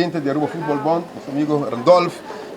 presidente di Aruba Futbol Bond, nos amigo Randolph,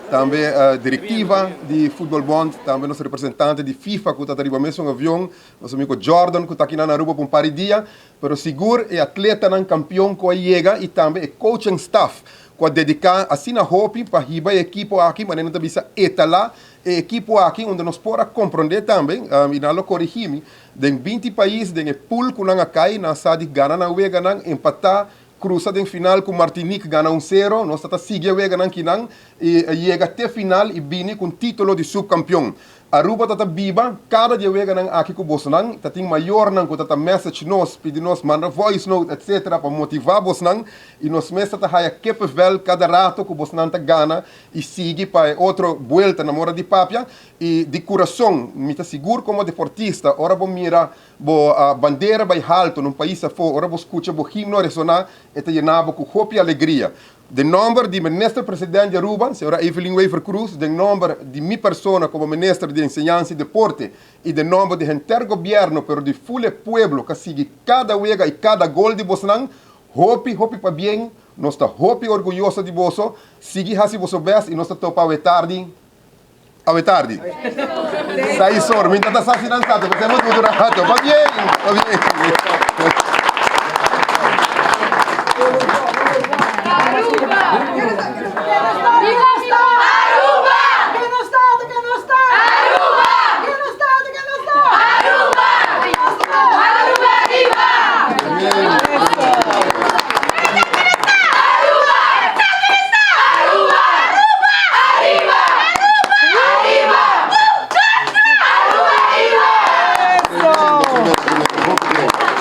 tambe directiva di Futbol Bond, tambe nos representante di FIFA cu ta riba mesun avion, nos amigo Jordan cu ta aki na Aruba pa un par di dia, pero sigur e atletanan campeon cu a yega y tambe e coaching staff cu a dedica asina hopi pa hiba e ekipo aki, manera nan ta bisa etala e ekipo aki, unda nos por a comprende tambe, y nan lo corigi mi, den 20 pais, den e pool cu nan a cay, nan sa di gana nan weganan, empata, cruza den final cu Martinique, gana 1-0, nos ta sigui e weganan kinan, y yega te final y bini cu titulo di subcampeon. Aruba ta biba cada dia weganan aki cu bosnan, ta tin mayornan cu ta message nos, pidi nos manda voice note, etc. pa motiva bosnan, y nos mes ta haya kippenvel cada rato cu bosnan ta gana y sigui pa otro vuelta na mora di papia. Y di curason, mi ta sigur como deportista, ora bo mira bo bandera bay halto den pais afo, ora bo scucha bo himno resona, e ta yena bo cu hopi alegria. Den nomber di minister presidente di Aruba, señora Evelyn Wever-Croes, den nomber di mi persona como minister di Enseñansa y Deporte y den nomber di henter gobierno, pero di full pueblo, cu sigui cada wega y cada gol di bosnan, hopi, hopi pabien, nos ta hopi orguyoso di boso, sigui haci boso best y nos ta topa awe tardi. Awe tardi. 6 or, mi ta sa finanzado, pero temos mucho rato. Pabien, pabien.